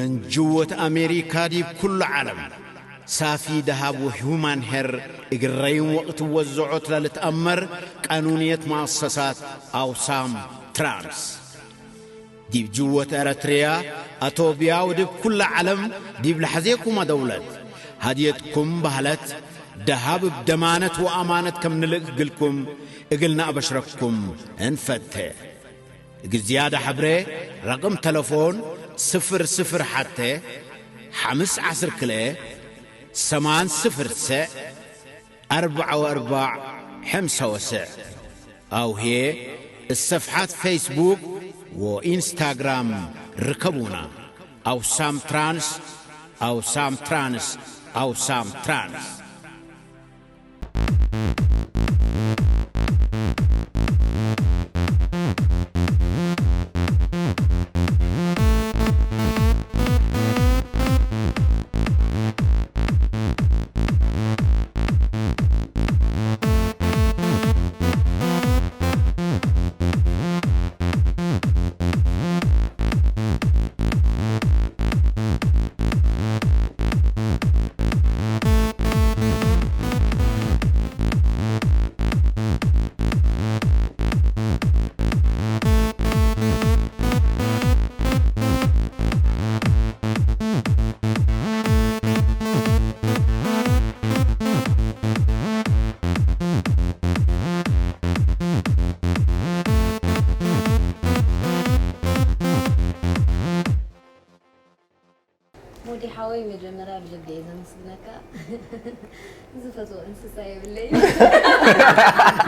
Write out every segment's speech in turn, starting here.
من جوة أمريكا ديب كل عالم. صافي دهب وهيومان هير إجرين وقت وزعوت للتأمر قانونية مؤسسات أوسام ترانس. ዲብ ጅወት ኤረትርያ፣ ኣቶብያ ወድብ ኩላ ዓለም ዲብ ለሐዜኩማ ደውለት፣ ሃድየትኩም ባህለት፣ ደሃብ እብ ደማነት ወኣማነት ከም ንልእክ ግልኩም እግልና ኣበሽረኩም እንፈቴ። እግል ዝያዳ ሐብሬ፣ ረቅም ተለፎን፣ ስፍር ስፍር ሐቴ፣ ሐምስ ዐስር ክልኤ፣ ሰማን ስፍር ሰዕ፣ ኣርባዕ ወኣርባዕ ሕምሳ ወሰዕ። ኣውሄ፣ እሰፍሓት ፌስቡክ ወኢንስታግራም ርከቡና። ኣውሳም ትራንስ፣ ኣውሳም ትራንስ፣ ኣውሳም ትራንስ። ሞዲ ሓወይ፣ መጀመርያ ብልቢ እየ ዘመስግነካ። ዝፈትዎ እንስሳ የብለይ።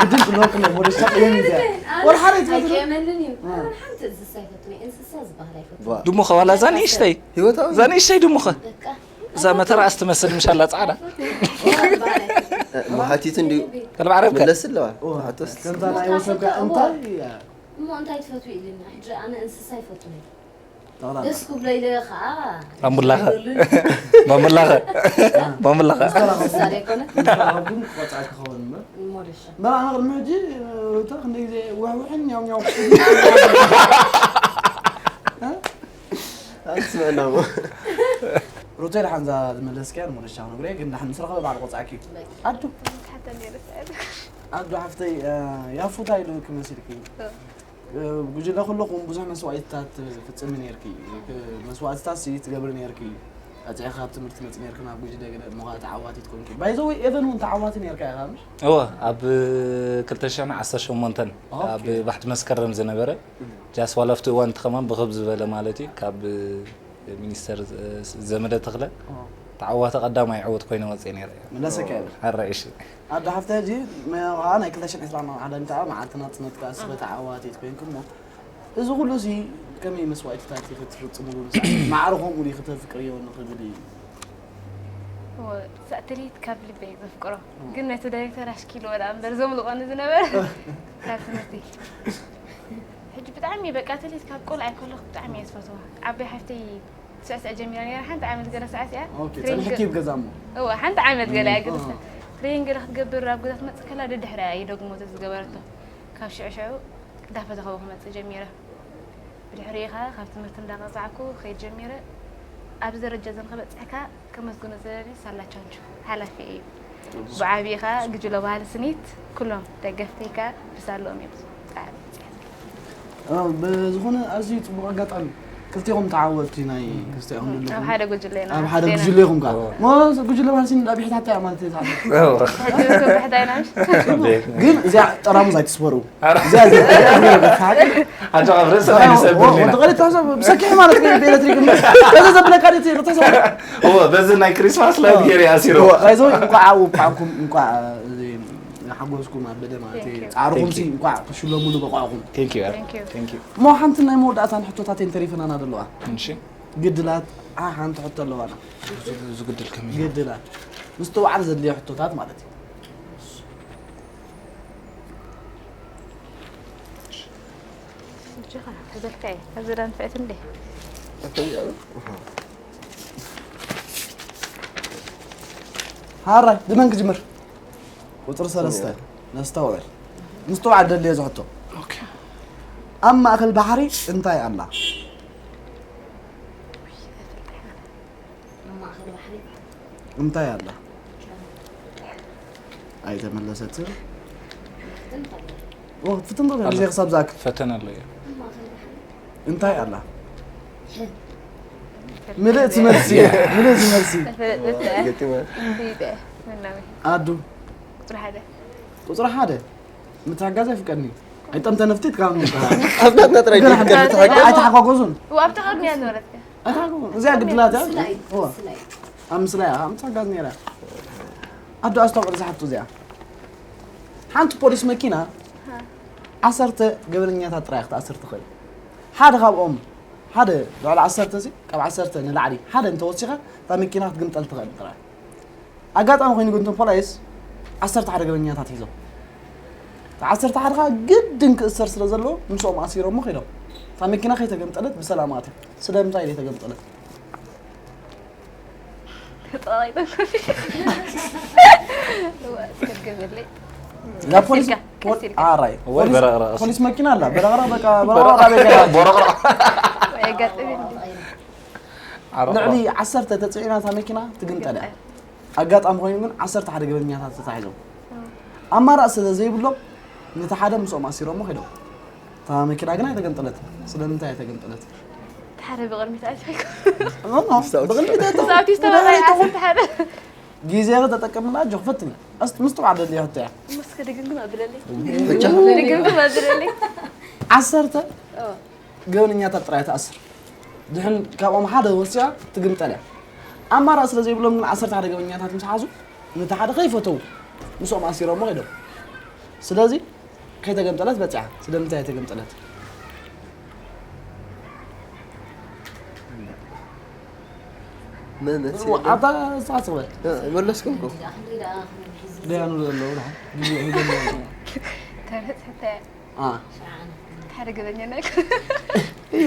ግድን ክብለወክ ኣሎ፣ ሞዲ ሻቅ እየን እዚኣ። ኣነ ወላ ሓደ ኣይትፈትዎ? ኣይቀየመልን እዩ። እ። ኣነ ሓንቲ እንስሳ ኣይፈትዎ፣ እንስሳ ዝበሃል ኣይፈትዎ። ባ- ድሙ ኸ ዋላ እዛ ንእሽተይ? ህይወታዊ? እዛ ንእሽተይ ድሙ ኸ? በቃ። እዛ መተርኣስ ትመስል ምሻላ ጻዕዳ። ኣይፈትዎ። ዝበሃል ኣይፈትዎ። እ፣ መሃቲት እንድዩ። ከልብ ዓረብከ? መለስ ኣለዋ። ኦ፣ ሕቶስ? ከምዛ ናይ ወሰብካ እንታይ እያ? እሞ እንታይ ትፈትዊ ኢልኒ? ሕጂ ኣነ እንስሳ ኣይፈትዎ። ጠቕላላ። ደስ ክብሎ ኢለ ኸዓ ባምቡላኸ? ኣይብሉን። ባምቡላኸ? ባምቡላኸ? እንስሳ ዶ ኣይኮነ? እንስሳ ግን ክቆጽዓካ ክኸውን እምበር። ሞደሻ። እምበር ኣነ ቅድሚ ሕጂ፣ እታ ክንደይ ግዜ ዋሕዋሕን ኛው ኛው። ኣትስምዐና እሞ። ሩተይ፣ ደሓን እዛ ዝመለስክያ ንሞደሻ ክነግሮ እየ፣ ግን ደሓን ምስ ረኸበ ባዕሉ ቆጽዓኪ እዩ። በቃ። ኣዱ። ሓተኒ ርሳዕት። ኣዱ ሓፍተይ፣ እ፣ ያፉታ ኢሉ ክመሲልኪ። እ። ጉጅለ ኩለኹም ብዙሕ መስዋእትታት ትፍጽሚ ነይርኪ። መስዋእትታት ሲ ትገብሪ ነይርኪ። ቀጺዕኺ ካብ ትምህርቲ መጺ ነይርኪ ናብ ጉጅለ ገለ እሞ ኸኣ ተዓዋቲት ኮንኪ። By the way፣ ኤቨን እውን ተዓዋቲ ነይርካ ኢኻ፣ ምሽ? እወ፣ ኣብ ክልተ ሽሕን ዓሰርተ ሸሞንተን ኦኬ። ኣብ ባሕቲ መስከረም ዝነበረ እም። ጃስ ዋላ ኣብቲ እዋን እቲ ከማን ብኽብ ዝበለ ማለት እዩ። ካብ ሚኒስተር ዘ-፣ ዘመደ ተኽለ ኦ። ተዓዋቲ ቀዳማይ ዕዉት ኮይነ ወፅየ ነይረ እየ። መለሰካ እየ። ሕራይ እሺ። ኣደ ሓፍተ፣ ሕጂ መ-፣ ኸዓ ናይ ክልተ ሽሕን ዕስራን ሓደ እንተኣ መዓልቲ ናጽነት ከኣ እስኺ ተዓዋቲት ኮይንኪ እሞ፣ እዚ ኩሉ እዚ ከመይ መስዋእትታት ኢኺ ትፍጽምሉ? ንስኺ ማዕረ ከምኡ ዲኺ ተፍቅርዮ ንኽብል እዩ። እወ፣ ሳእተሊት ካብ ልበይ ዘፍቅሮ። እወ። ግን ነቲ ዳይሬክተር ኣሽኪልዎ ደኣ እምበር ዘምልቖኒ ዝነበረ ካብ ትምህርቲ። ሕጂ ብጣዕሚ በቃ ተሊት ካብ ቆልዓ ከለኹ ብጣዕሚ እየ ዝፈትዋ። ዓባይ ሓፍተይ ትስዕስዕ ጀሚራ ነይራ፣ ሓንቲ ዓመት ገለ ሰዓት እያ። ኦኬ፣ ትሬኒንግ ጸኒሕኪ ኣብ ገዛ እሞ? እወ፣ ሓንቲ ዓመት ገለ እያ እም፣ ገዲፍካ። አ። ትሬኒንግ ገለ ክትገብር ኣብ ገዛ ትመጽእ ከላ ደድሕሪኣ እየ ደግሞ ዘዝገበረቶ። ካብ ሽዑ ሽዑ እንዳፈተኸዎ ክመጽእ ጀሚረ። ብድሕሪኡ ኸኣ ካብ ትምህርቲ እንዳቐጻዕኩ ክኸይድ ጀሚረ። ኣብዚ ደረጃ እዚ ንኽበጽሕ ከኣ ከመስግኖ ዝደሊ ሳላ ቻንቹ ሓላፊ እዩ። ብዓቢኡ ኸኣ ጉጅለ ባህሊ ስኒት፣ ኩሎም ደገፍተይ ከኣ ብሳልኦም እዮም ጻዕሪ በጺሐ። እ፣ ብዝኾነ ኣዝዩ ጽቡቕ ኣጋጣሚ። ክልቲኦም ተዓወትቲ ናይ ክልቲኦም ኣብ ዘለኹም። ሓደ ጉጅለ ኢና ኣብ ሓደ ክልቴና። ጉጅለ ኢኹም ከኣ። እዎ። ሞ ጉጅለ ባህሊ ስኒት እንዳቢሕታታ እያ ማለት እዩ። እዎ። ሕጂ እኮ ብሕዳይ ኢና ምሽ? ጽቡቕ። ግን እዚኣ ጠራሙዝ ኣይትስበሩ። ኧረ። እዚኣ፣ እዚኣ፣ እዚኣ፣ ሓቂ። ሓቂ ኣብ ርእስና እዎ፣ ይሰብር እዎ፣ ኢና። ወዲ ቀሊት ተሕሰብ ብሰኪሕ ማለት እዩ ብኤሌክትሪክ እምበር። በዚ ዘብለካ ድዩ ትሕሰብ? እዎ፣ በዚ ናይ ክሪስማስ ላይት ገይረ ኣሲሩ። እዎ፣ ኣይዞ፣ እንኳዕ ኣብቅዓኩም፣ እንኳዕ፣ እዚ፣ ሓጎስኩም ኣበደ ማለት እዩ። Thank you። ጻዕርኹም ሲ Thank you። እንኳዕ ክሽለሙሉ በቋዕኩም። Thank you፣ ኧረ። Thank you። Thank you። እሞ ሓንቲ ናይ መወዳእታን ሕቶታተን ተሪፈናና ዘለዋ። እሺ። ግድላት፣ ዓ፣ ሓንቲ ሕቶ ኣለዋና። ዝግድል ከመይ? ግድላት። ምስትውዓል ዘድልዮ ሕቶታት ማለት እዩ። እጅኻ ተዘልካ እየ። ኣብዚ ዳ ንፍዕቲ እንዴ? ሃራይ፣ ብመን ክጅምር? ቁጽሪ ሰለስተ፣ ነስተውዕል። ምስትውዓል ደድልዮ እዚ ሕቶ። ኦኬ። ኣብ ማእከል ባሕሪ እንታይ ኣላ? እንታይ ኣላ? ኣይተመለሰትን። ኦ፣ ክትፍትን ትኽእል፣ ግዜ ክሳብ ዝኣክል። ፈተነ ኣሎ እያ። እንታይ ኣላ? ምልእቲ መልሲ፣ ምልእቲ መልሲ። ተፈለጠት እያ። ገጢመ። ፍሊጠ፣ መናዊ። ኣዱ። ቁፅሪ ሓደ። ቁፅሪ ሓደ። ምትሕጋዝ ኣይፍቀድን እዩ። ኣይጠምተ ነፍቲት ካብ ምትሕጋዝ። ኣብ ናትና ጥራይ ግን ግን ሓንቲ ምትሕጋዝ። ኣይተሓጓጎዙን። ው ኣብቲ ቅድሚያ ዝነበረት ከ? ኣይተሓጓጎዙን። እዚኣ ግድላት እያ። ምስላ እዩ፣ እዋ። ምስላ እዩ። ኣብ ምስላ እያ፣ ኣብ ምትሕጋዝ ነይራ። ኣዶ ኣስተውዕል እዛ ሕቶ እዚኣ። ሓንቲ ፖሊስ መኪና ዓሰርተ ገበነኛታት ጥራይ ክትኣስር ትኽእል። ሓደ ካብኦም፣ ሓደ ልዕሊ ዓሰርተ እዚ፣ ካብ ዓሰርተ ንላዕሊ ሓደ እንተወሲኻ፣ እታ መኪና ክትግምጠል ትኽእል ጥራይ። ኣጋጣሚ ኮይኑ ግን እቶም ፖሊስ ዓሰርተ ሓደ ገበኛታት ሒዞም። እቲ ዓሰርተ ሓደ ከዓ ግድን ክእሰር ስለ ዘለዎ ምስኦም ኣሲሮሞ ከይዶም። እታ መኪና ከይተገምጠለት ብሰላም ኣትያ። ስለምንታይ ዘይተገምጠለት? ተጠቓቒጠ። እዋ፣ እስከ ገበለይ። እዛ ፖሊስ፣ ቀስ ኢልካ፣ ቀስ ኢልካ። ኣራይ። ወይ ፖሊስ፣ በረቕረቕ። ፖሊስ መኪና ኣላ። በረቕረቕ በቃ፣ በረቕረቕ ኣበይ ገይራ? ቦረቕረቕ። ወይ ኣጋጥሚ እንዲ። ዓረቕ። ልዕሊ ዓሰርተ ተፅዒና እታ መኪና ትግምጠል እያ። ኣጋጣሚ ኮይኑ ግን ዓሰርተ ሓደ ገበኛታት ተታሒዞም። ኣማራፂ ስለ ዘይብሎም ነቲ ሓደ ምስኦም ኣሲሮሞ ከይዶም። እታ መኪና ግን ኣይተገምጠለትን። ስለምንታይ ኣይተገምጠለትን? እቲ ሓደ ብቕድሚት ኣትዩ። ኖ፣ ኖ፣ ብቕድሚት ኣይተኾን። ኣብቲ ዝተወረደ ብድሕሪት ኣይተኾን። ዓሰርተ ሓደ። ግዜ ተጠቀምና፣ ኣጆኺ ፈትኒ። እስቲ ምስትውዓል ደልዮ ሕቶ እያ። እሞ እስከ ድግምግም ኣብለለይ። ብቻ። ድግምግም ኣብለለይ። ዓሰርተ ኦ። ገበነኛታት ጥራይ ትኣስር። ድሕን ካብኦም ሓደ ወሲኻ ትግምጠል እያ። ኣማራፂ ስለ ዘይብሎም ግን ዓሰርተ ሓደ ገበነኛታት ምስ ሓዙ፣ ነቲ ሓደ ከይፈተው ምስኦም ኣሲሮሞ ከይዶም። ስለዚ ከይተገምጠለት በፂሓ። ስለምንታይ ኣይተገምጠለት? መን መሲሉ? ኣታ ዝሓስበ። እ፣ መለስኩም እኮ። ደያኑ ዘለዉ ደሓን። ግዜ ሂደም ኣለዉ። ተረት ሕተ ኣ። ሓደ ገበኛ ናይ እዩ።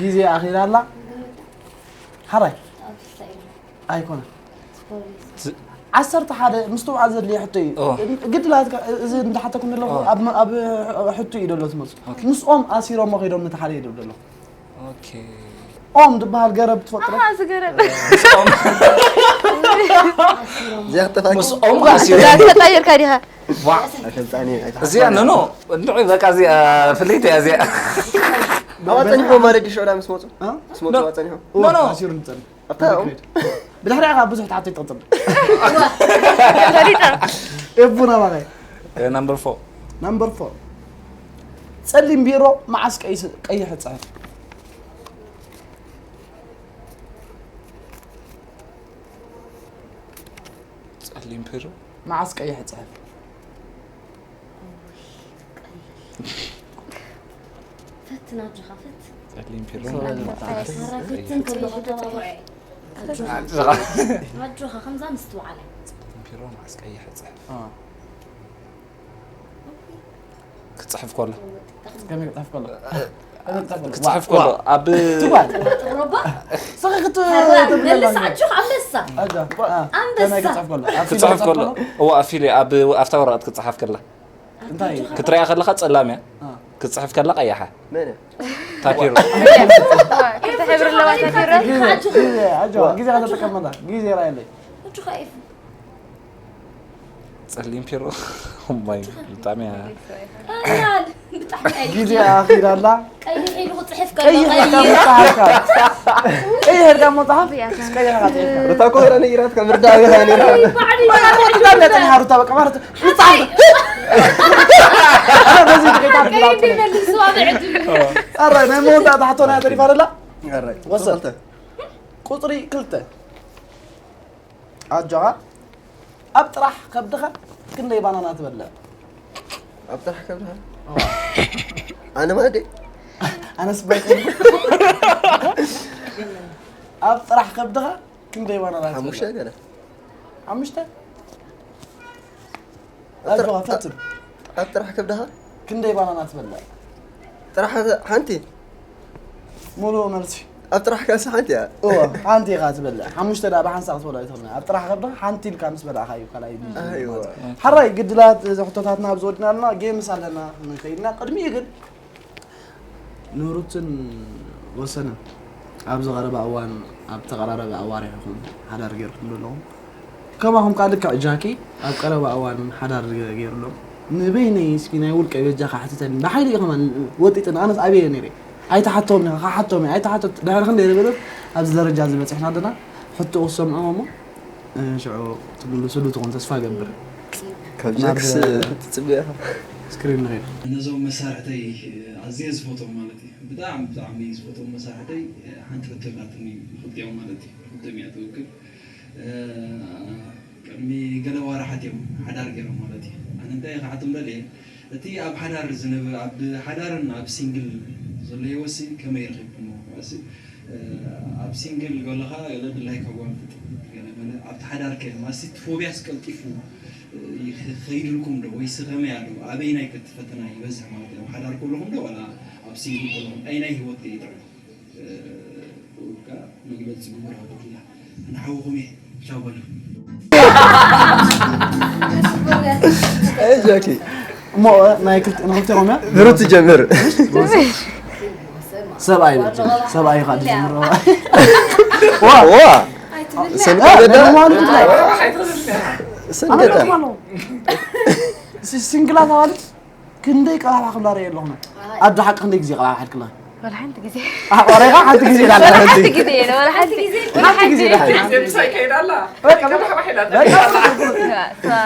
ግዜ ኣኺላ ኣላ። ሓራይ። ኣይኮነ። ዓሰርተ ሓደ ምስትውዓል ዘድልዮ ሕቶ እዩ። ኦ። ግድላትካ እዚ እንዳሓተኩም ዘለኹ ኦ። ኣብ፣ ኣብ ሕቶ እዩ ደሎ ትመልሱ። ኦኬ። ምስኦም ኣሲሮሞ ከይዶም ነቲ ሓደ እዩ ደሎ። ኦኬ። ኦም ዝበሃል ገረብ ትፈልጡ ዶ? ኣሃ፣ እዚ ገረብ። እዚኣ ክተፋቂ? ምስኦም ኣሲሮም። እዛ ተጣየርካ ዲኻ? ዋ። ኣይፈልጣን እየ፣ ኣይተሓሳበን። እዚኣ፣ ኖ፣ ኖ፣ እንድዒ በቃ እዚኣ ፍልይቲ እያ እዚኣ። ኣብኣ ጸኒሑ ማለት ድዩ ሽዑ ምስ መጹ? እ? ምስ መጹ ኖ። ኣብኣ ጸኒሑ? ኖ፣ ኖ። ኣሲሩ ንጸንሕ። ኣብታ ኦም? ብድሕሪኣ ካብ ብዙሕ ትሓቶ ይትቕጽል። ፈሊጠ። ኤቡ ናባኸ? እ፣ ናምበር ፎር። ናምበር ፎር። ጸሊም ቢሮ መዓስ ቀይስ-፣ ቀይሕ ጽሕፍ? ጸሊም ቢሮ? መዓስ ቀይሕ ጽሕፍ? ፈትን ኣጆኻ፣ ፈትን። ጸሊም ቢሮ ሶሪ፣ መዓስ ቀይሕ ጽሕፍ? ኣረ፣ ፈትን ከለኹ ተባብዐ። ኣጆኻ። ኣጆኻ። ኣጆኻ፣ ከምዛ ምስትውዓል። ጸሊም ቢሮ መዓስ ቀይሕ ጽሕፍ? አ። ክጽሕፍ ከሎ። ከመይ ክጽሕፍ ከሎ? ከመይ ክጽሕፍ ከሎ? ክጽሕፍ ከሎ። ዋ። ኣብ ትጓል። ጥሮባ? ስኺ ክት-፣ ተራ፣ ትብል መልስ ኣለና። ኣጆኻ፣ ኣንበሳ። ኣጆ፣ አ፣ ኣንበሳ። ከመይ ክጽሕፍ ከሎ? ኣብ ፊልም ክጽሕፍ ክጽሕፍ ከሎ? ከሎ? እዋ፣ ኣብ ፊልም፣ ኣብ፣ ኣብታ ወረቐት ክጽሓፍ ከላ። እንታይ? ኣጆኻ። ክትሪኣ ከለኻ ጸላም እያ። አ። ክትጽሕፍ ከላ ቀያሓ። መን እያ? ታፒሮ። ክልተ ሕብሪ ኣለዋ ታፒሮ። ግዜ፣ ኣጆኻ። ግዜ፣ ኣጆ፣ ግዜ ከተጠቀመላ። ግዜ ራእየለይ። ኣጆኻ ኤፉ። ጸሊም ፒሮ። ኦማይ፣ ብጣዕሚ እያ። ቀያል፣ ብጣዕሚ ቀይሕ። ግዜ ኣኺዳ ኣላ። ቀይሕ ኢሉ ክጽሕፍ ከሎ ቀይሕ ኢልካ ቀይሕ። መጽሓፍካ። ቀይሕ ኢልካ መጽሓፍ። እዚኣ እያ። ቀይሕ ኢልካ ጽሒፍካ። ሩታ እኮ ሄራ ነጊራትካ፣ ምርዳእ ገና ነይርካ። ባዕሉ ባዕሉ ባዕሉ ባዕሉ ጸኒሓ ሩታ በቃ ማለት ምጽሓፍ። ኣይ። ኣረ በዚ ተኸይታ ከይዲ ርግላት። መልስዋ ብዕድሉ። ኣረ ናይ መወዳእታ ሕቶ ናይ ተሪፋ ደላ። ኣረ፣ ወሰድ። ክልተ። ቁጽሪ ክልተ። ኣጆኻ፣ ኣብ ጥራሕ ከብድኻ ክንደይ ባናና ትበልዕ? ኣብ ጥራሕ ከብድኻ? ኣዎ። ኣነ ማለት ድየ? ኣነስ ባይኮንኩ። ኣብ ጥራሕ ከብድኻ ክንደይ ባናና ትበልዕ? ሓሙሽተ ገለ። ሓሙሽተ? ኣብ ጥራ-፣ ኣጆኻ፣ ፈትን። ኣብ ጥራሕ ከብድኻ? ክንደይ ባናና ትበልዕ? ጥራሕ ሓንቲ? ሙሉእ መልሲ። ኣብ ጥራሕ ከብድኻ ሓንቲ እያ? እወ፣ ሓንቲ ኢኻ ትበልዕ። ሓሙሽተ ደኣ ብሓንሳእ ክትበልዖ ኣይትኽእልን። ኣብ ጥራሕ ከብድኻ ሓንቲ ኢልካ ምስ በላዕካ እዩ ካልኣይ ሚዛን ኣይወ። ዝመጽእ። ሓራይ ግድላት እዚ ሕቶታትና ኣብዚ ወድና ኣለና፣ ጌምስ ኣለና ክንከይድና። ቅድሚኡ ግን ንሩትን ወሰንን ኣብዚ ቀረባ እዋን ኣብ ተቐራረበ ኣዋርሕ ኢኹም ሓዳር ጌርኩም ዘለኹም። ከማኹም ከኣ ልክዕ ጃኪ ኣብ ቀረባ እዋን ሓዳር ገ- ገይሩ ኣሎ። ንበይነይ እስኪ ናይ ውልቀይ በጃኻ ሕትተኒ። ብሓይሊ እዩ ከማን ወጢጥን ኣነስ ኣበየ ነይረ። ኣይተሓቶም ኢኻ፣ ክሓቶም እየ፣ ኣይተሓቶ ድሕሪ ክንደይ ዝበለ ኣብዚ ደረጃ እዚ በጺሕና ኣለና። ሕቶኡ ክሰምዖ እሞ ሽዑ ትምልስሉ ትኾን ተስፋ እገብር። ካብ ናብ ጃክስ ትጽበያ ኢኻ? ስክሪን ንኸይድ። ነዞም መሳርሕተይ ኣዝየ ዝፈትዎም ማለት እዩ። ብጣዕሚ ብጣዕሚ ዝፈትዎም መሳርሕተይ ሓንቲ ሕቶ ኣላትኒ፣ ክልቲኦም ማለት እዩ። ክልቲኦም እያ ትውክል። ቅድሚ ገለ ዋርሓት እዮም ሓዳር ገይሮም ማለት እዩ። ኣነ እንታይ ክሓቶም ደልየ፣ እቲ ኣብ ሓዳር ዝነበረ፣ ኣብ ሓዳርን ኣብ ሲንግል ዘሎ ህይወትሲ ከመይ ረኺብኩሞ? ማለት ኣብ ሲንግል ከለኻ ገለ ድላይካ ጓል ትጥ-፣ ገለ ገለ ኣብቲ ሓዳር ከ ማለት እቲ ፎብያስ ቀልጢፉ ይኸይድልኩም ዶ ወይስ ከመይ ኣሎ? ኣበይናይ ከ እቲ ፈተና ይበዝሕ ማለት እዩ? ኣብ ሓዳር ከለኹም ዶ ዋላ ኣብ ሲንግል ከለኹም? ኣየናይ ህይወት ከ ይጥዕም? ብኡ ከኣ መግለጺ ግቡር ኣበድላ። ንሓውኹም እየ። ቻው በሉ። ጃኪ እሞ ናይ ክልተ ንክልተ ቆምያ ብሩት ትጀምር ሰብኣይ በል፣ ሰብኣይ ኻ ዝጀምር ዋ ሰብኣይ ሰብኣይ ማለት ሰንደታ ሲንግላት ኣዋልድ ክንደይ ቀባባ ክብላ ርየ ኣለኹ። ኣደ ሓቂ ክንደይ ግዜ ቀባባ ሓልክላ? ወላ ሓንቲ ግዜ ኣቆሬኻ ሓንቲ ግዜ ዳለ ሓንቲ ግዜ ኢለ ወላ ሓንቲ ግዜ ወላ ሓንቲ ግዜ ዳለ ምሳይ ከይዳላ በቃ ባሕላ በቃ ሰባ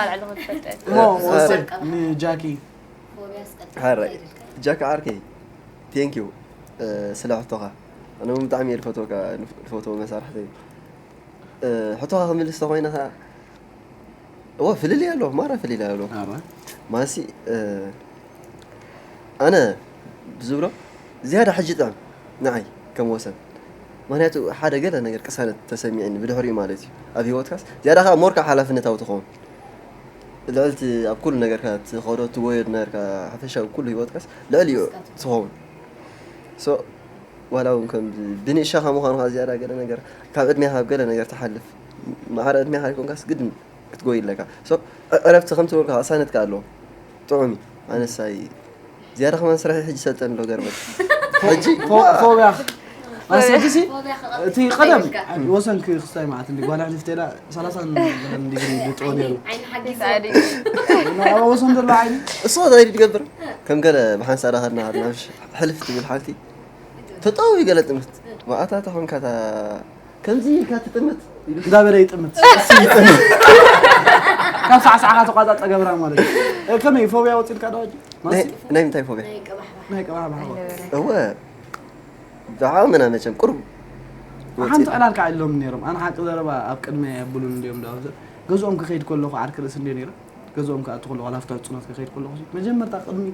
ልዕሊ ክትፈልጠ እሞ ወሰን ንጃኪ ሓራይ ጃክ ዓርከይ thank you ስለ ሕቶኻ ኣነ እውን ብጣዕሚ እየ ዝፈትወካ ዝፈትዎ መሳርሕተይ ሕቶኻ ክምልስ ተኾይነ ኸዓ እወ ፍልልይ ኣሎ ማራ ፍልልይ ኣሎ ማሲ ኣነ ብዝብሎ ዝያዳ ሕጂ ጥዕም ንዓይ ከም ወሰን ምክንያቱ ሓደ ገለ ነገር ቅሳነት ተሰሚዕኒ ብድሕሪኡ ማለት እዩ ኣብ ሂወትካስ ዝያዳ ከዓ more ከዓ ሓላፍነታዊ ትኸውን ልዕልቲ ኣብ ኩሉ ነገርካ ትኸዶ ትወዮ ዝነበርካ ሓፈሻዊ ኩሉ ሂወትካስ ልዕሊኡ ትኸውን so ዋላ እውን ከም ብንእሻኻ ምዃኑ ከዓ ዝያዳ ገለ ነገር ካብ ዕድሜኻ ኣብ ገለ ነገር ትሓልፍ ማዕረ ዕድሜኻ ኣይኮንካስ ግድን ክትጎይ ኣለካ so ዕረፍቲ ከም ትበልካ ቅሳነት ከዓ ኣለዎ ጥዑም እዩ ኣነሳይ ዝያዳ ከማን ስራሕ ሕጂ ሰልጠን ኣሎ ገርመት ሕጂ ፎብያ ኣሰድሲ እቲ ቀደም ወሰን ክስታይ ማለት እንዲ ጓል ኣሕሊፍተ ኢላ ሰላሳ ዲግሪ ድጥዎ ነይሩ ፃድቅ ኣብ ወሰን ዘሎ ዓይኒ እሱ እንታይ ድገብር ከም ገለ ብሓንሳእ ዳኸድና ናብ ሕልፍ ትብል ሓንቲ ተጠዊ ገለ ጥምት ማኣታ ተኾንካ ከምዚ ኢልካ ትጥምት እንዳበለ ይጥምት ካብ ሳዕሳዕኻ ተቋፃፀ ገብራ ማለት እዩ ከመይ ፎብያ ወፂልካ ዶ ናይ ምንታይ ፎብያ ናይ ቀባሕባሕ እወ ብዓቕምና መቸም ቁሩብ ሓንቲ ዕላል ከዓ ኢሎም ነይሮም ኣነ ሓቂ ዘረባ ኣብ ቅድሚ የብሉን እንዲዮም ዳ ገዝኦም ክኸይድ ከለኹ ዓርኪ ርእሲ እንዲዮ ነይረ ገዝኦም ክኣቱ ከለኹ ላፍታ ህፁናት ክኸይድ ከለኹ መጀመርታ ቅድሚ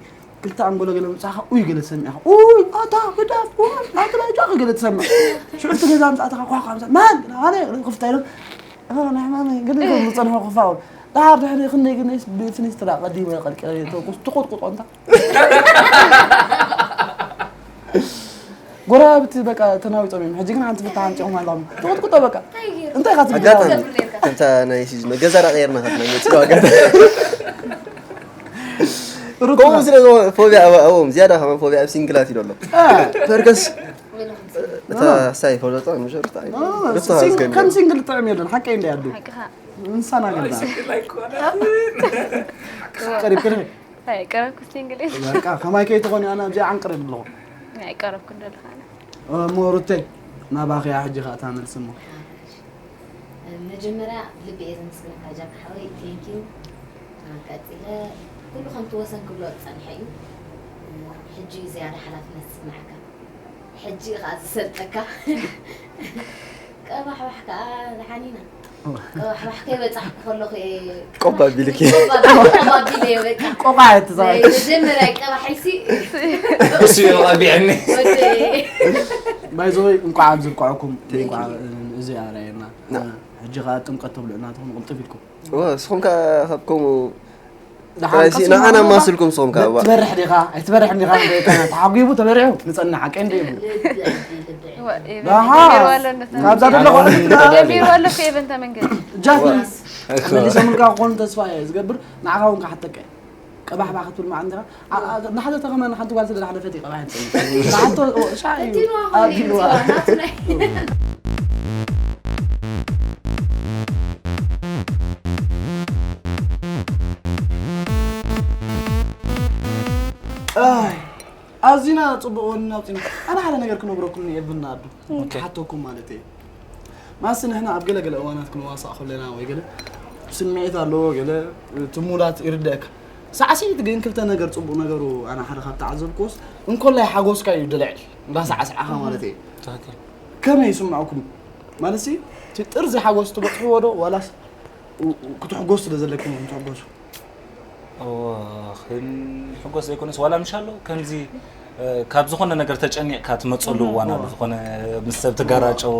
ክልተ ኣንጎሎ ገለ ምብፃሕኻ ኡይ ገለ ትሰሚዕኻ ኡይ ኣታ ግዳፍ ኡይ ኣታ ላይጫ ገለ ትሰምዕ ሽዑ እቲ ገዛ ምፃእትኻ ኳ ኳ ምፃ ማን ኣነ ክፍታ ኢሎም ናይ ሕማመይ ገለ ዝፀንሖ ክፋ ደሓር ድሕሪ ክንደይ ግን ብፍኒስትራ ቀዲመ ቀልቂለ ተቁስ ትቁጥቁጦ እንታ ጎረባብቲ በቃ ተናዊጦም እዮም ሕጂ ግን ሓንቲ ፍታ ሓንፂኦም ኣለኹም ትቁጥቁጦ በቃ እንታይ ኢኻ ትብል ኣጋጣሚ ከምታ ናይ ሲዝኖ ገዛ ዳ ቀየርና ከድና መፅኡ ኣጋጣሚ ከምኡ ስለ ዝኾነ ፎቢያ ኣብኦም ዝያዳ ከማን ፎቢያ ኣብ ሲንግላት እዩ ዘሎ ፐርከስ እታ ሳይ ፈለጦ ንሸርታ ከም ሲንግል ጥዕም የለን ሓቀይ እንደ ያዱ እንሳና ገዛ ቀሪብ ቅድሚ ኣይቀረብኩ ሲንግል በቃ ከማይ ከይትኾኒ ኣነ ኣብዚኣ ዓንቅረ ኣለኹ ኣይቀረብኩ እንደለኻ እሞ ሩቴ ናባኽያ ሕጂ ከዓ ታመልስ እሞ መጀመርያ ብልቢ እየ ዘመስግነካ ጃክ ሓወይ ቴንኪዩ ቀፂለ ኩሉ ከምቲ ወሰን ክብሎ ዝፀንሐ እዩ ሕጂ እዩ ዝያዳ ሓላፍነት ዝስምዐካ ሕጂ እዩ ከዓ ዝሰልጠካ ቀባሕባሕ ከዓ ዝሓኒና ቀባሕባሕ ከይበፃሕኩ ከለኹ እየ ቆባ ቢልኪ ቆባ ቢለ እየ በቃ ቆቃ ትዛይ መጀመርያ ቀባሒሲ እሱ እዩ ቀቢዐኒ ወደ ባይዘወይ እንኳዕ ኣብዚ ብቃዕኩም እዚ ኣርኣየና ሕጂ ከዓ ጥምቀት ተብልዑና ትኾኑ ቅልጥፍ ኢልኩም ንስኹም ከዓ ካብ ከምኡ ንዓና ማስልኩም ንስኹም ከዓ ትበርሕ ዲኻ ኣይትበርሕን ዲኻ ተሓጒቡ ተበሪሑ ንፀንሕ ሓቀይ እንደ ይብሉ ካብዛ ደለኹ ጀሚሩ ኣሎ ከ ኤቨንታ መንገዲ ጃክ መሊሶምልካ ክኾኑ ተስፋ እየ ዝገብር ንዓኻ እውን ክሓተቀ ቀባሕባሕ ክትብል መዓት እንዲኻ። ኣ-፣ ኣ-፣ ንሓዘ ተኸመ ንሓንቲ ጓል ስለ ዝሓለፈት እዩ ቀባሕ ትብል። ንሓቶ፣ ኦ፣ ሻዕ እዩ። እቲ ንዋ ኾነ እዩ፣ ኣቢልዋ። ንዋ ናቱ ናይ ኣይ፣ ኣዚና ጽቡቕ ወኒና ኣውጺና። ኣነ ሓደ ነገር ክነግረኩም እየ፣ ብና ኣዱ። ኦኬ። ክሓተኩም ማለት እየ። ማሲ ንሕና ኣብ ገለ ገለ እዋናት ክንዋሳእ ከለና ወይ ገለ ስምዒት ኣለዎ፣ ገለ ትሙላት ይርድኣካ። ሳዕስዒት ግን ክልተ ነገር ጽቡቕ ነገሩ ኣነ ሓደ ካብ ተዓዘብኩዎስ እንኮላይ ሓጎስካ እዩ ድልዕል፣ እንዳሳዕሳዕኻ ማለት እዩ። ትኽክል። ከመይ ይስምዐኩም? ማለት ሲ፣ እቲ ጥርዚ ሓጎስ ትበጽሕዎ ዶ ዋላስ ው-፣ ው-፣ ክትሕጎሱ ስለ ዘለኩም ኢኹም ትሕጎሱ? እወ፣ ክንሕጎስ ዘይኮነስ ዋላ ምሽ ኣሎ ከምዚ፣ እ፣ ካብ ዝኾነ ነገር ተጨኒቕካ ትመጸሉ እዋን ኣሎ። እወ። ዝኾነ ምስ ሰብ ትጋራጨው፣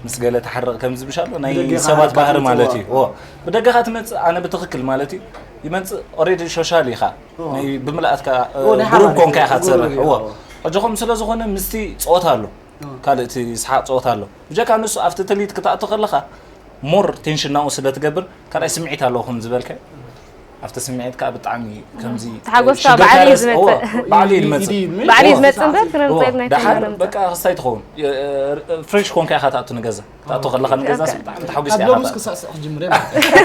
ምስ ገለ ትሓርቕ ከምዚ ምሽ ኣሎ ናይ ብደገኻ ሰባት ዓርካ ባህሪ ማለት ትመጽእ እዩ። እወ። እወ። ብደገኻ ትመጽእ ኣነ ብትኽክል ማለት እዩ። ይመጽእ ኦሬዲ ሾሻል ኢኻ። እወ። ናይ ብምልኣትካ፣ እ፣ እወ፣ ናይ ግሩፕ ሓባር ኮንካ ኢኻ ግሩፕ ትሰርሕ። እዩ። እወ። እወ። ሕጂ ከምኡ ስለ ዝኾነ ምስቲ ጸወታ ኣሎ። እወ። ካልእ እቲ ስሓቕ ጸወታ ኣሎ። ብጀካ ንሱ ኣብቲ ትልሂት ክትኣቱ ከለኻ ሞር ቴንሽን ናኡ ስለ ትገብር ካልኣይ ስምዒት ኣለዎ ከም ዝበልካ ኣብቲ ስምዒት ከዓ ብጣዕሚ ከምዚ ተሓጎስካ ሽግር ባዕሉ እዩ ካልስ-፣ ዝመጽእ። እወ፣ ባዕሉ እዩ ዝመጽእ። ኢድ ይብል። ባዕሉ እዩ እወ። ዝመጽእ እምበር ክነምጽእ እወ። ኢልና ዳሓር ኣይኮናን ነምጽእ። በቃ ክስታይ ትኸውን። የ-፣ ፍሬሽ ኮንካ ኢኻ ትኣቱ ንገዛ። ትኣቱ ከለኻ ንገዛ ኦኬ። ብጣዕሚ ተሓጒስካ ካብ ኢኻ ሎምስ ትኣቱ። ክሳዕ ስቕ ክጅምር እየ።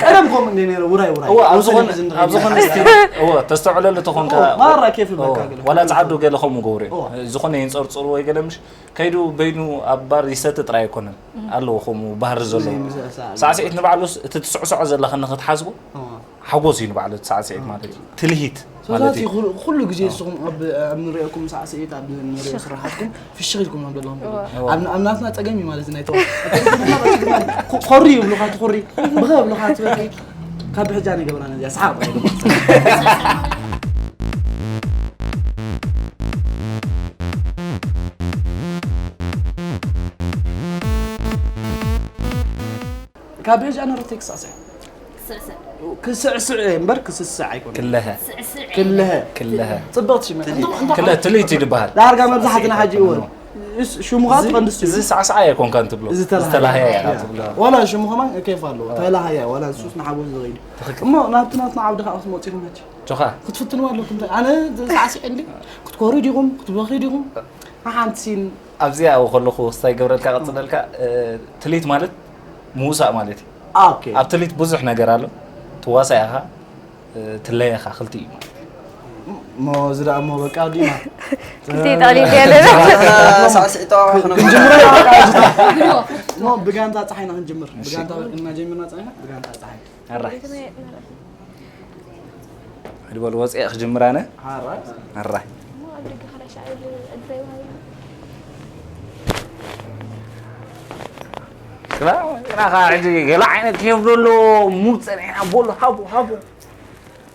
ቀደም ከምኡ እንደ ነይረ ውራይ ውራይ። እወ፣ ኣብ ወስኒ ዝኾነ፣ ዝንድሪ ኣብ ዝኾነ ነይረ። እስቲ፣ እወ፣ ተስተውዕለሉ ተኾንካ፣ እወ፣ ማራ ኬፍ እወ፣ ይብለካ ገለ። ዋላ ጻዓዱ ገለ ከምኡ ገብሩ እዮም። እወ። ዝኾነ ይንጸርጽሩ ወይ ገለ ምሽ ከይዱ በይኑ ኣብ ባር ይሰቲ ጥራይ ኣይኮነን። ኣለዎ ከምኡ ባህሪ ዘለዎ። ናይ ምስዕሳዕ ሳዕስዒት ንባዕሉስ እቲ ትስዕስዖ ዘለኻ ንኽትሓስቦ እወ። ሓጎስ እዩ ንባዕሉ እቲ ሳዕስዒት ማለት እዩ። ትልሂት ማለት ሶሳይቲ እዩ። ኩሉ፣ ኩሉ ግዜ ንስኹም ኣብ፣ ኣብ ንሪኦኩም ሳዕስዒት፣ ኣብ ንሪኦ ስራሓትኩም ፍሽኽ ኢልኩም እዮም ዘለኹም። እወ። እወ። ኣብ፣ ኣብ ናትና ጸገም እዩ ማለት እዩ ናይ ተዋ-፣ ኮሪ ይብሉኻ፣ ትኾሪ፣ ብኸ ይብሉኻ፣ ትበኪ። ካብ ብሕጃ ንገብራ ነዚኣ ሰሓቕ ጥራይ ይገብራ። ካብ ብሕጂ ኣነ ሮቴክ ሳዕስዕ። ስዕስዕ። ክስዕስዕ እየ እምበር ክስስዕ ኣይኮነን። ክለሀ። ስዕስዕ። ክለሀ። ክለሀ። ጽብቕቲ ሽመት። እንተ-፣ እንተ-፣ ክለ-፣ ትልሂት እዩ ዝበሃል። ዳርጋ መብዛሕትና ሕጂ እወን። እስ-፣ ሽሙ ኸኣ እዚ፣ ትቐንድስ እዩ። እዚ ሳዕሳዕ ኣይኮንካን ትብሎ። እዚ ተላሃየ። ዝተላሃየ እያ እያ። ትብሎ። ዋላ ሽሙ ከማን ኬፍ ኣለዎ። ተላሃየ፣ ዋላ ንሱስ ንሓጎስ ዝኸይድ። ትኽክል። እሞ ናብቲ ናትና ዓውዲ ኸኣ ክትመጹ ኢኹም ሕጂ። ጆኻ። ክትፍትንዋ ኣለኩም። ኣነ ሳዕሲዕ እንዲ ክትኮሩ ዲኹም፣ ክትበኺ ዲኹም? ሓንቲ ሲን ኣብዚኣ ኣብኡ ከለኹ ስታይ ገብረልካ ቀጽለልካ፣ እ፣ ትልሂት ማለት ምውሳእ ማለት እዩ። ኦኬ። ኣብ ትልሂት ብዙሕ ነገር ኣሎ። ትዋሳእ ኢኻ፣ እ፣ ትለየ ኢኻ፣ ክልቲኡ እዩ ማለት እዩ። እሞ እዚ ደኣ እሞ በቃ ዲና። ክልቲኡ ጠቕሊሉ ያለ። ሳዕስዒት ተዋዋኺ ነው። ክንጅምር ኢና በቃ። እሞ ብጋንታ ጸሓይና ክንጅምር። እሺ። ብጋንታ ወርቅና ጀሚርና ጸኒሕና፣ ብጋንታ ጸሓይ። ኣራይ። ሕድበል ወፂአ ክጅምር ኣነ። ኣራይ። ኣራይ። እሞ ኣብ ደገ ካልኣይ ሻዕ ዕድል ኣይወሃበኒ። ግና፣ ግና ኸዓ ሕጂ ገለ ዓይነት ኬፍ ዘሎ ሙድ ጸኒሕና በሉ ሃቡ፣ ሃቡ።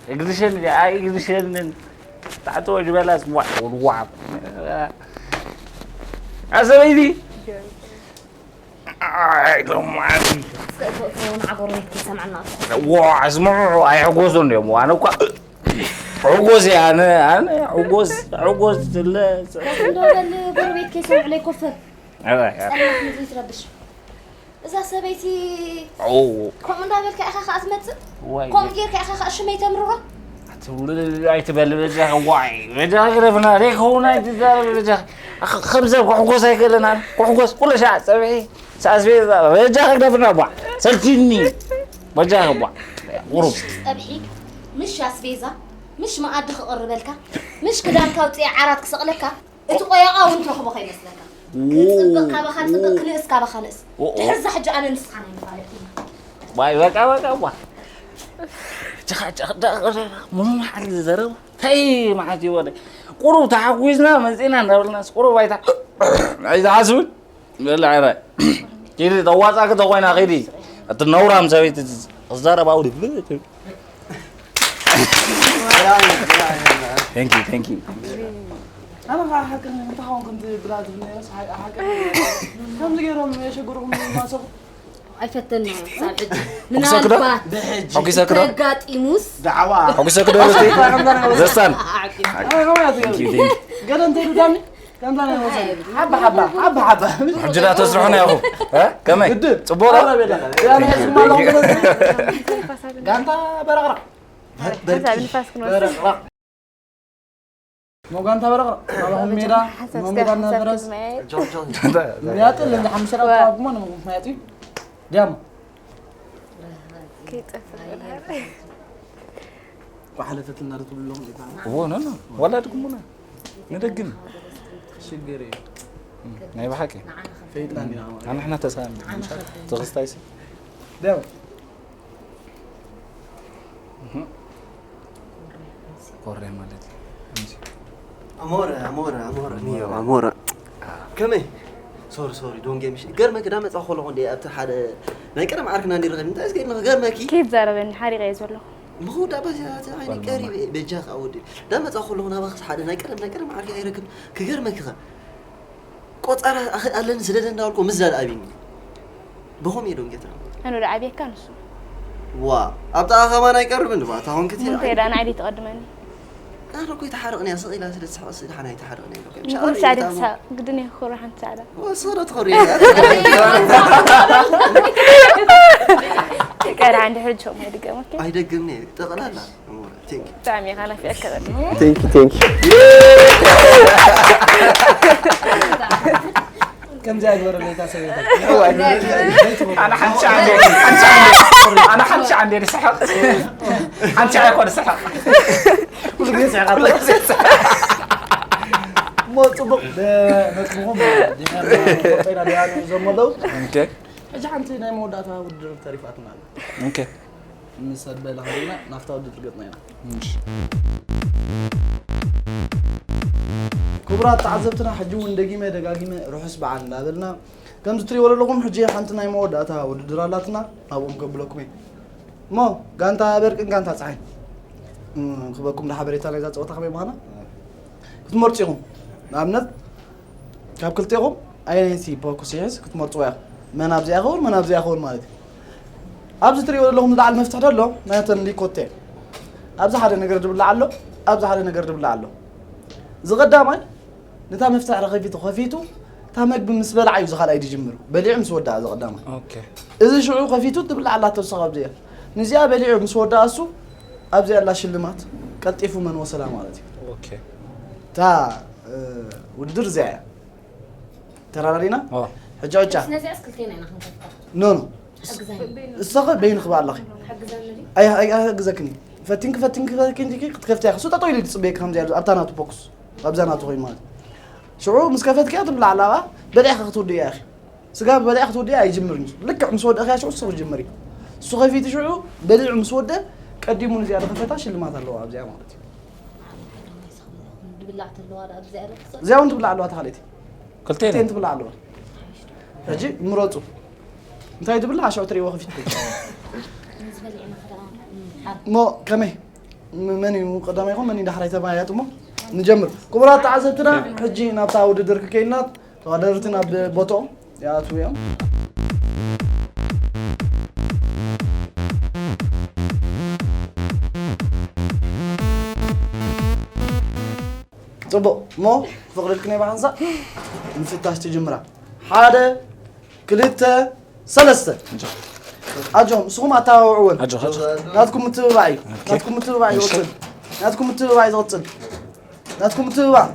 እግዝሸን፣ ኣይግዝሸንን። ታዕቶ ዝበላስ ዋዕ፣ ዋዕ። ኣሰበይቲ። ኣይ፣ ሎማዓንቲ። እስከ እቶ፣ እቶ ንዓ ጎረቤት ከይሰምዐና። ዋ፣ ኣስምዑ፣ ኣይሕጎሱን እዮም። ኣነ እኳ ሕጎስ እየ፣ ኣነ፣ ኣነ ሕጎስ፣ ሕጎስ ስለ እንዶ በል ጎረቤት ከይሰምዑለይ ኮፈር። ኣይ፣ ኣይ። ጸልማት ምድሪ ትረብሽ። እዛ ሰበይቲ ኦ። ከምኡ እንዳበልካ ኢኻ ኸዓ ትመጽእ? ዋይ። ከምኡ ጌርካ ኢኻ ኸዓ ሽመይ ተምርሮ? ኣይትብል በጃኻ፣ ዋይ፣ በጃኻ ግደፍና፣ ዘይከውን ኣይትዛረብ በጃኻ። ኣኸ-፣ ከም ሰብ ክሕጎስ ኣይክእልን ኣነ። ክሕጎስ ኩሉ ሻዕ ጸብሒ፣ ኣስቤዛ፣ በጃኻ ግደፍና፣ ቧዕ። ሰልችኒ። በጃኻ፣ ቧዕ። ቁሩብ። ምሽ ጸብሒ፣ ምሽ ኣስቤዛ፣ ምሽ መኣዲ ክቕርበልካ፣ ምሽ ክዳንካ ኣውጽኤ ዓራት ክሰቕለካ፣ እቲ ቆየቓ እውን ትረኽቦ ከይመስለካ። ኦ። ክጽብቕ ካባኻ ጽብቕ፣ ክንእስ ካባኻ ንእስ። ኦ፣ ኦ። ድሕሪ እዛ ሕጂ ኣነ ንስኻ ናይ ምፋለጥ ኢና። ዋይ፣ በቃ፣ በቃ፣ ዋ። ጭኻ፣ ጭኻ፣ ዳ-፣ ዳ-፣ ምኑ መዓልቲ ዝዘረቡ? ተይ፣ መዓልቲ ይወደ። ቁሩብ ተሓጒስና መጺና እንዳበልናስ፣ ቁሩብ ኣይታ-፣ ኣይትሓስብን? በል፣ ዓራይ። ኪዲ፣ ተዋጻእኪ ተኾይና፣ ኪዲ። እቲ ነውራም ሰበይቲ ዝዛረብ ኣውሪ። Thank you, thank you. ኣነ ኸዓ ሓቂ እንታይ ኸውን ከምቲ ብላ ትብል ነይረስ ሓ-፣ ሓቂ ከምዚ ገይሮም የሸግሩኹም ማሰኹ። ኣይፈተና ሳብ ሕጂ። ሕጉሰክ ዶ? ምናልባት ብሕጂ። ሕጉሰክ ዶ? ተጋጢሙስ? ዳዕዋ። ሕጉሰክ ዶ? ዘስታን። ኣነ ኸማያ ትገብሪ። Thank you, thank you. ገለ እንተይሉ ዳኒ፣ ከምዛ ናይ ወሰን። ሓባ፣ ሓባ፣ ሓባ፣ ሓባ። ሕጂ ዳ ተስርሑና ኢኹም። እ? ከመይ? ግድን። ጽቡቕ ዶ? ኣረ ቤላ። ያ ናይ ስማ ኣለኹም። ጋንታ በረቕረቕ። ሓንሳብ ንፋስ ክንወስድ። ሞጋንታ በረቕረቕ፣ ኣባኹም ሜዳ፣ ሓንሳብ ሞ እስከ ሜዳ ሓንሳብ እናፈረስ። ክንመያየጥ። ጆን፣ ጆን። ምያጥል እንደ ሓምሽራ ዋ። ተዋጉሞ ንምያጡ። ዲያሞ። ከይጠፍእ። ቋሕለፈትና ዶ ትብሉ ኣለኹም? እዎ፣ ኖ፣ ኖ። ዋላ ድግሙና። ንደግም። ሽግር እዩ። ናይ ብሓቂ። ፈይጥና እንዲና ማለት። ኣንሕና ተሳሚ። ትኽስታይሲ። ዲያሞ። እህ። ኮሬ ማለት እዩ። ኣሞረ፣ ኣሞረ፣ ኣሞረ፣ ኒዮ፣ ኣሞረ። ከመይ? ሶሪ፣ ሶሪ፣ ዶንጌ ምሽ-፣ ገርመክ ዳ መጻ ኮለኹ እንዴ ኣብቲ ሓደ ናይ ቀደም ዓርክና እንዲ ረኸብ፣ እንታይ እስከ ኢድና ገርመኪ? ከይትዛረበኒ፣ ሓሪቐ እየ ዘለኹ። ምኹ ዳ በዚ፣ እቲ ዓይኒ ቀሪበ፣ በጃኻ ወዲ። ዳ መጻ ኮለኹ ናባኽስ ሓደ ናይ ቀደም፣ ናይ ቀደም ዓርኪ ኣይረክብ። ክገርመኪ ኸ? ቆጸራ ኣኸ-፣ ኣለኒ ስደደ እንዳበልኩ ምዝዳድ ኣብይኒ። ብኸም እየ ዶንጌ ትራ። ኣነ ወደ ዓብየካ ንሱ። ዋ፣ ኣብታ ከማን ኣይቀርብን፣ ባታ ሆንክቲ እንታይ ዳ ንዓዲ ትቐድመኒ? ኣነ እኮ ኣይተሓርቕን እያ፣ ስቕ ኢላ ስለ ትስሕቕ፣ ስለ ሓና ኣይተሓርቕን እያ፣ ዶንጌ። ምሽ ንጉስ ዓዲ ኣልታ ትስሓቕ፣ ግድን እየ ክኾሩ ሓንቲ ጻዕዳ። ወ-፣ ስቕ ዶ ትኾሪ እያ? ቀርዓ እንድሕር ጆም ኣይድገም፣ ኦኬ? ኣይደግምን እየ፣ ጠቕላላ። ኣሞረ፣ ቴንክ ዩ። ብጣዕሚ ኢኻ ናፊቐካ ዘለኹ። ቴንክ ዩ፣ ቴንክ ዩ። ከምዚ ኣይግበረለይ እታ ሰበይቲ። ኣነ ሓንቲ ሻዕ እንደ፣ ሓንቲ ሻዕ እንደ፣ ኣነ ሓንቲ ሻዕ እንደ ዝስሕቕ። ሓንቲ ሻዕ እኮ ዝስሕቕ። ኩሉ ግዜ ይስሕቕ ኣሎ። ኩሉ ግዜ ይስሕቕ። እሞ ጽቡቕ፣ ደ-፣ ነጥብኹም ዲና፣ ዲና፣ ዲና፣ ዲና፣ ዲና፣ ኦኬ። ሕጂ ሓንቲ ናይ መወዳእታ ውድድር ተሪፋትና ኣላ። ኦኬ። ምስ ኣድበላ ሃዲና ናብታ ውድድር ገጽና ኢና። እሺ። ክቡራት ተዓዘብትና፣ ሕጂ እውን ደጊመ ደጋጊመ ርሑስ በዓል እንዳበልና፣ ከምዚ ትሪእዎ ዘለኹም ሕጂ ሓንቲ ናይ መወዳእታ ውድድር ኣላትና፣ ናብኦም ከብለኩም እየ። እሞ ጋንታ በርቅን ጋንታ ጸሓይ፣ እም፣ ክበኩም ንሓበሬታ ናይዛ ጸወታ ከመይ ምዃና ክትመርጹ ኢኹም። ንኣብነት፣ ካብ ክልቴኹም ኣየነይቲ ፖኩስ ይሕዝ ክትመርጽዎ ኢኹም። መን ኣብዚኣ ይኸውን፣ መን ኣብዚኣ ይኸውን ማለት እዩ። ኣብዚ ትሪእዎ ዘለኹም ዝለዓል መፍትሕ ደሎ ናይተን ሊኮቴ። ኣብዚ ሓደ ነገር ድብላዕ ኣሎ፣ ኣብዚ ሓደ ነገር ድብላዕ ኣሎ። ዝቐዳማይ ነታ መፍትሕ ረኸፊቱ ከፊቱ እታ መግቢ ምስ በልዓ እዩ ዝኻልኣይ ድጅምር። በሊዑ ምስ ወድኣ ዝቐዳማይ። ኦኬ። እዚ ሽዑ ከፊቱ ትብላዕ ኣላ ተወሳኺ ኣብዚኣ። ንዚኣ በሊዑ ምስ ወድኣ እሱ ኣብዚኣ ኣላ ሽልማት ቀልጢፉ መን ወሰላ ማለት እዩ። ኦኬ። እታ፣ እ፣ ውድድር እዚኣ እያ። ተራዳዲና? ኦ። ሕጂ ዕጫ። ነዚኣስ ክልቴና ኢና ክንከፍታ። ኖ፣ ኖ። ሓግዛኒ። እሰኸ በይንኺ በኣላኺ። ሓግዛኒ ድዩ? ኣይ፣ ኣይ፣ ኣይሕግዘክን እዩ። ፈቲንኪ፣ ፈቲንኪ፣ ፈቲንኪ ክትከፍትያ ኢኺ። እሱ ጠጠው ኢሉ ይጽበየኪ ከምዚ ያሉ ኣብታ ናቱ ፖክስ። ኣብዛ ናቱ ኮይኑ ማለት እዩ። ሽዑ ምስ ከፈትክያ ትብላዕ ኣላ፣ በሊዕኺ ክትውድእያ ኢኺ። ስጋ በሊዕኺ ክትውድእያ ኣይጅምርን እዩ። ልክዕ ምስ ወደእኽያ ሽዑ እሱ ክጅምር እዩ። እሱ ከፊቱ ሽዑ በሊዑ ምስ ወደ ቀዲሙ ንዚኣ ዝኸፈታ ሽልማት ኣለዋ ኣብዚኣ ማለት እዩ። ድብላዕ ተለዋ ዳ ኣብዚኣ ዶ ክሰ-? እዚኣ እውን ትብላዕ ኣለዋ ተኻልእቲ። ክልቴን ክልቴን ትብላዕ ኣለዋ። ሕጂ ምረፁ። እንታይ ትብላዕ ሽዑ ትሪእዎ ከፊትኩም። እሞ ከመይ? ም-፣ መን እዩ ቀዳማይ ይኹን መን እዩ ዳሕራይ ተባያየጡ እሞ ንጀምር። ክቡራት ተዓዘብትና ሕጂ ናብታ ውድድር ክከይድና ተወዳደርቲ ናብ ቦትኦም ይኣትዉ እዮም። ጽቡቕ እሞ ክፈቕደልክን እየ ብሓንሳእ ምፍታሽ ትጅምራ። ሓደ፣ ክልተ፣ ሰለስተ። ኣጆኹም፣ ንስኹም ኣተባብዕወን። ኣጆኻ፣ ኣጆኻ። ናትኩም ምትብባዕ እዩ። ኦኬ። ናትኩም ምትብባዕ እዩ እሺ። ዝቕጽል። ናትኩም ምትብባዕ እዩ ዝቕጽል። ናትኩም ምትብባዕ።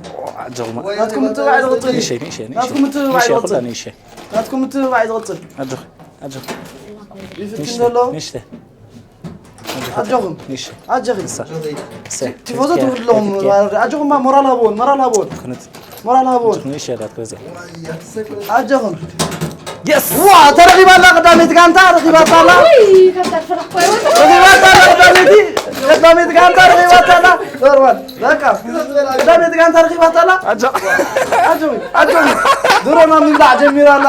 ኣጆኹም። ናትኩም ምትብባዕ እዩ ዝቕጽል። ንእሽተይ፣ ንእሽተይ፣ ንእሽተይ። ናትኩም ምትብባዕ እዩ ንእሽተይ፣ ዝቕጽል። ኩላ ንእሽተይ። ናትኩም ምትብባዕ እዩ ዝቕጽል። ኣጆኺ፣ ኣጆኺ። ይፍትን ዘሎ። ንእሽተይ። ኣጆኹም። ንእሽተይ። ኣጆኺ። ንሳ። እሰይ። ቲፎዞ ትውድለኹም። ኣጆኹም፣ ሞራል ሃብዎን፣ ሞራል ሃብዎን። ኩነት። ሞራል ሃብዎን። ንእሽተይ ኣላት በዚኣ። ኣጆኹም። የስ! ዋ፣ ተረኺባ ኣላ ቀዳመይቲ ጋንታ፣ ረኺባታ ኣላ። ውይ፣ ካብታ ዝፈለጥኩ ኣይወጣ። ረኺባታ ኣላ ቀዳመይቲ፣ ቀዳመይቲ ጋንታ ረኺባታ ኣላ። ኖርማል፣ በቃ። ቀዳመይቲ ጋንታ ረኺባታ ኣላ። ኣጆ- ኣጆ፣ ኣጆ። ድሮና ምብላዕ ጀሚራ ኣላ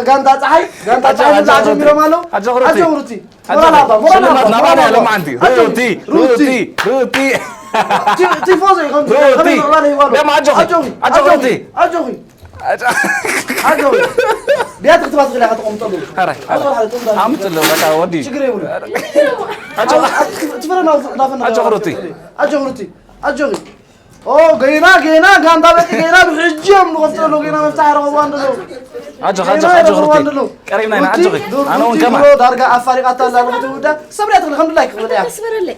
ጋንታ ጸሓይ፣ ጋንታ ኣጆ፣ ጸሓይ ኣጆ ምብላዕ ሩቲ። ጀሚሮም ኣለዉ። ኣጆ ሩቲ። ኣጆ ሩቲ። ኣጆ ሞራል ሃባ፣ ሞራል ሽልማት ሃባ፣ ናባና ሞራል ያለ ሃባ። ማዓንቲ። ኣጆ ሩቲ፣ ሩቲ። ሩቲ፣ ሩቲ። ቲ-፣ ቲፎዞ ይኸውን። ሩቲ። ከመይ ምዕባለ ይባሉ? ደም ኣጆኺ፣ ኣጆኺ፣ ኣጆኺ ኣጆኺ። ሩቲ። ኣጆኺ። ኣጆ- ኣጆኺ። ቢያት ክትባት ክላ ከተቐምጠሉ። ኧረ፣ ኣጆ ሓደ ጥንዳ። ኣምጥሎ፣ በቃ፣ ወዲ። ችግር የብሉ። ኣጆ- ኣጆ- ትፈረና፣ ናፈና። ኣጆ ሩቲ። ኣጆ ሩቲ። ኣጆኺ። ኦ፣ ገና፣ ገና፣ ጋንታ በቂ፣ ገና ብሕጂ እዮም ንኸፍተሉ፣ ገና መፍትሒ ረኸቡ ኣለዉ። ኣጆኺ፣ ገና ኣጆኺ፣ ኣጆኺ፣ ረኸቡ ሩቲ። ኣለዉ። ቀሪብና ኢና፣ ሩቲ፣ ኣጆኺ። ሩቲ ኣነ እውን ከማ። ጅግሮ ዳርጋ ኣፋሪቓታ ኣላ፣ ንኽትውዳ። ሰብርያ ትኽእል፣ ከም ድላይ ክኽእል እያ። ኣስበረለይ።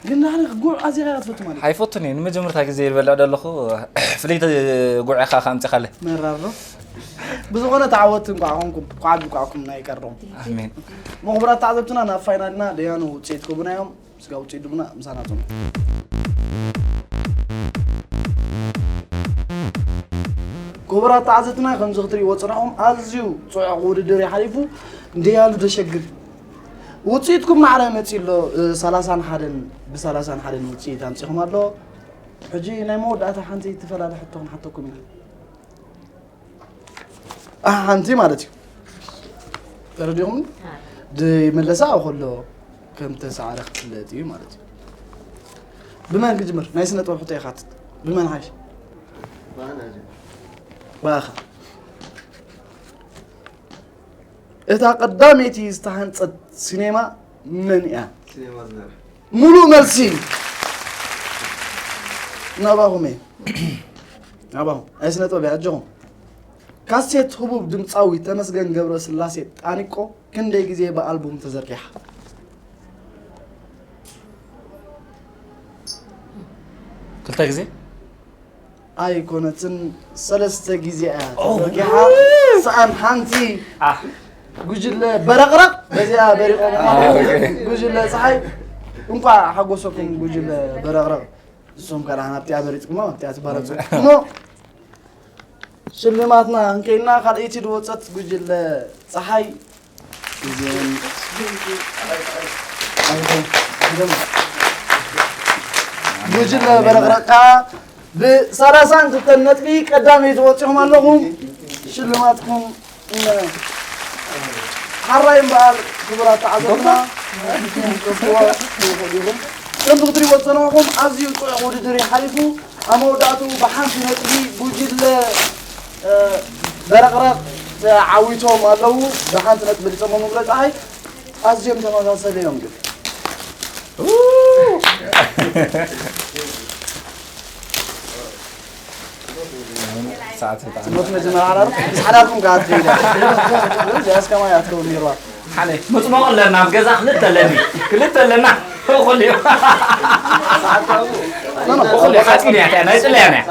ግን ንዓና ጉዕ ኣዚኻ ኢኻ ትፈቱ ማለት እዩ። ኣይፈቱን እየ። ንመጀመርታ ግዜ ይበልዕ ዘለኹ። ፍልይቲ ጉዕ ኢኻ ኣምጺኻለይ። መራር ዶ? ብዝኾነ ተዓወትቲ እንኳዕ ኮንኩም፣ እንኳዕ ኣብቋዕኩም ናይ ቀረኹም። ኣሜን። እሞ ክቡራት ተዓዘብትና፣ ናብ ፋይናልና ደያኑ ውፅኢት ክህቡና እዮም። ስጋ ውፅኢት ድማ ምሳና ጽኑ። ክቡራት ተዓዘብትና፣ ከምዚ ክትሪእዎ ዝጸናሕኩም ኣዝዩ ጽዑቕ ውድድር እዩ ሓሊፉ። ደያኑ ደሸግር ውፅኢትኩም ማዕረ መፂኡ ኣሎ። እ፣ ሰላሳን ሓደን፣ ብሰላሳን ሓደን ውፅኢት ኣምፂኹም ኣሎ። ሕጂ ናይ መወዳእታ ሓንቲ ትፈላለ ሕቶ ክንሓተኩም ኢና። ኣህ፣ ሓንቲ ማለት እዩ። ተረዲኹም? ድመለሳ ኣብ ከሎ ከም ተሳዕረ ክትፍለጥ እዩ ማለት እዩ። ብመን ክጅምር? ናይ ስነ ጥበብ ሕቶ ይኻትት። ብመን ሓይሽ? ብኣኻ። እታ ቀዳመይቲ ዝተሃንጸት ሲኔማ መን እያ? ሲኔማ ዝናብ። ሙሉእ መልሲ ናባኹም እየ። ናባኹም። ኣይ ስነ ጥበብ እያ፣ ኣጆኹም። ካሴት ህቡብ ድምፃዊ ተመስገን ገብረስላሴ ጣኒቆ ክንደይ ግዜ ብኣልቡም ተዘርጊሓ? ክልተ ግዜ። ኣይኮነትን፣ ሰለስተ ግዜ እያ ኦ። ተዘርጊሓ። ሰኣን ሓንቲ ኣህ። ጉጅለ በረቕረቕ በዚኣ በሪቖም። ኣህ፣ ኦኬ። ጉጅለ ፀሓይ እንኳዕ ሓጎሰኩም ጉጅለ በረቕረቕ። ንሶም ካልኣ ናብቲኣ በሪፅኩማ፣ ናብቲኣ ትባረፁ። እሞ ሽልማትና እንከይና ካልኣይቲ ዝወፀት ጉጅለ ፀሓይ እዚኦም ጉጅለ በረቕረቕ ከዓ ብሰላሳን ክልተን ነጥቢ ቀዳመይቲ ወፂኹም ኣለኹም። ሽልማትኩም እነ። ሓራይ እምበኣር ክቡራት ተዓዘብትና፣ ክትወስድዎ ትኽእሉ ኢኹም። ከምዚ ክትሪእዎ ዝጸናሕኩም ኣዝዩ ጽዑቕ ውድድር እዩ ሓሊፉ። ኣብ መወዳእትኡ ብሓንቲ ነጥቢ ጉጅለ፣ እ፣ በረቕረቕ ተዓዊቶም ኣለዉ። ብሓንቲ ነጥቢ በሊጾም፣ መብረቕ ጸሓይ ኣዝዮም ተመሳሰሊ እዮም ግን። ሰዓት በጣም ጽሞት መጀመርያ ሓዳር፣ ምስ ሓዳርኩም ከኣ ትኸይድ እያ። እዚኣስ ከማይ ኣትከውን ነይርዋ። ሓነ፣ መጽሞቕ ኣለና፣ ኣብ ገዛ ክልተ ኣለኒ። ክልተ ኣለና። ኩሉ እዩ። ኖ፣ ኖ። ኩሉ እዩ። ሓፂን እያ፣ ናይ ጥልያን እያ።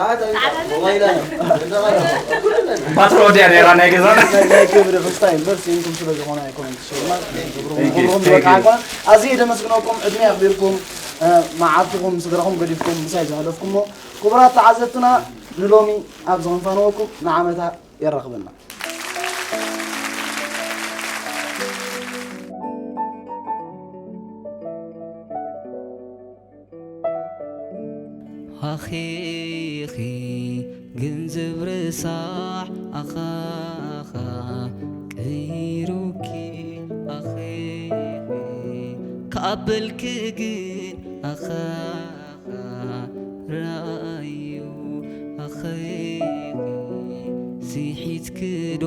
ባትሪ ወዲያ ነይራ ናይ ገዛና። ናይ፣ ናይ ክብሪ ክስታይ እምበር፣ ሲንኩም ስለ ዝኾነ ኣይኮነን ትሽልማት። Thank you, ክብርኹም thank you። ዝበቃ ኣይኮነን። ኣዝየ ደመስግነኩም፣ ዕድመ ኣኽቢርኩም፣ እ፣ መዓልትኹም ስድራኹም ገዲፍኩም ምሳይ ዘሕለፍኩሞ። ክቡራት ተዓዘብትና፣ ንሎሚ ኣብዚ ክንፋነወኩም፣ ንዓመታ የራኽበና። ኣኺኺ ግን ዝብርሳሕ ኣኻኻ ቀይሩኪ ኣኺኺ ካብ በልኪ ግን ኣኻኻ ራእዩ ኣኺኺ ስሒትኪ ዶ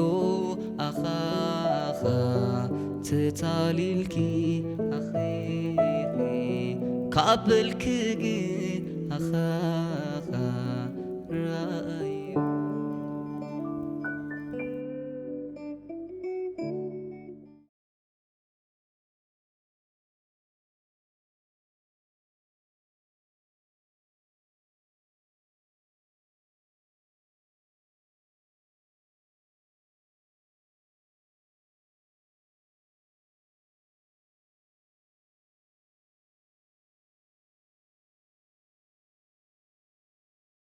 ኣኻኻ ተታሊልኪ ኣኺኺ ካብ በልኪ ግን ኣኻ